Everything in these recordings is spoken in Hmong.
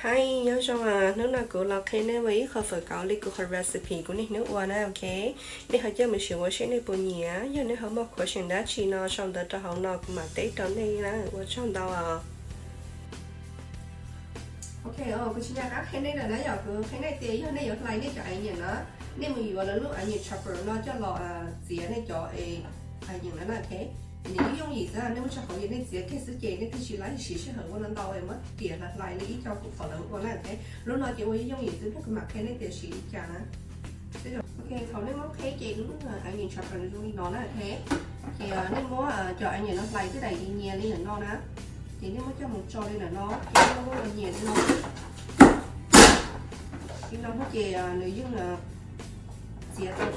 Hais nyob zoo, hnub no kuv los qhia nej ua ib qho fawm kauv li kuv qhov recipe kuv niaj hnub ua na, ok. Nej ho coj mus siv ua seb nej puas nyiam. Yog nej ho muaj question dab tsi no sau ntawv rau hauv no kuv mam teb rau nej na. Ua tsaug ntau os. Ok, kuv tsis nco qab qhia nej lawm na, yog kuv qhia nej tias yog nej yuav hlais nej cov onion na, nej mus yuav lawv lub onion chopper no coj los txiav nej cov onion na, ok. Nws yooj yim xwb, nej muab tso hauv, yog nej txiav kiag xwb ces nej thiaj tsis laib siv sij hawm ua ntau ntau, muab riam hlais hlais li ib co kuv qhov lawv ua na, ok. Lub no ces ua yooj yim xwb, kuv mam qhia nej tias siv li cas na. Ok, thaum nej muab qheb ces lub onion chopper zoo li no na, ok. Ces nej muab cov onion no hlais twb daim nyias nyias li ntawm no na, ces nej muab coj mus tso li ntawm no, ces nej muab nyias li no, li no ces nws yeej txiav tau,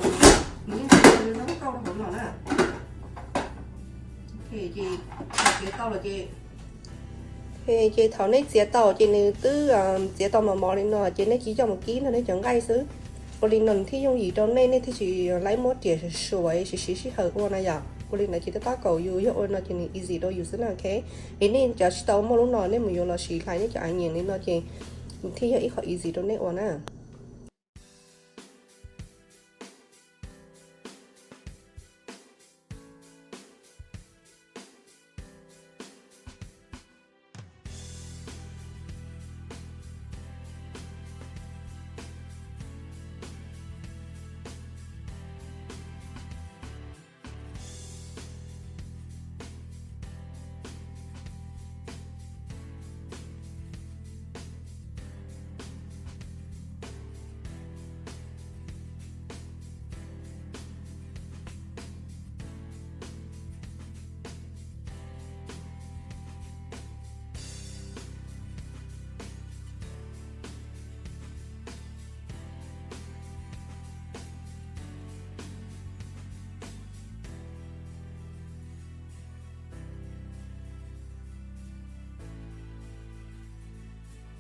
nws yeej txiav tau li no, kauj rau hauv no na. Ces txiav tau lawm ces, ces thaum nej txiav tau ces nws twb txiav tau mos mos li no ces nej cia coj mus kib nrog nej cov nqaij xwb. Ua li no nws thiaj yooj yim rau nej, nej thiaj tsis laib muab riam suav siv sij hawm ua na yom. Ua li ntawd ces tab tom kaum yus, yog ua no ces nws easy rau yus xwb na, ok. Es nej cov tsis tau muaj lub no nej mus yuav los sis hlais nej cov onion li no ces nws thiaj yog ib qho easy rau nej ua na.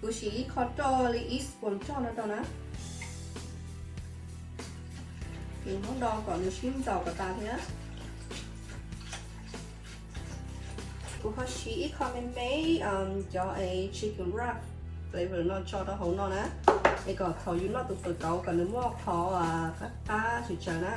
Kuv siv ib qho roj li ib spoon roj no rau na. Ces muab do kom nws sib ntxaus kom tas thiab. Kuv ho siv ib qho me me cov chicken wrap flavor no tso rau hauv no na, es kom thaum yus noj tus fawm kauv kom nws muaj qhov qab qab tsawv tsawv na.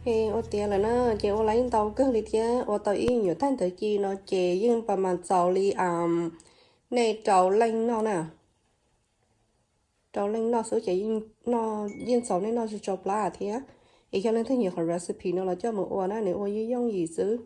Ua tiav lawm na, ces ua lawm ntau kawg li thiab, ua tau ib nyuam tag ntawd ci no ces yeej pas mas txaus li nej rau leej noj na. Rau leej noj xwb ces yeej txaus nej noj tsau plab thiab. Es yog leej twg nyiam qhov recipe no los coj mus ua na, nws ua yooj yooj yim xwb.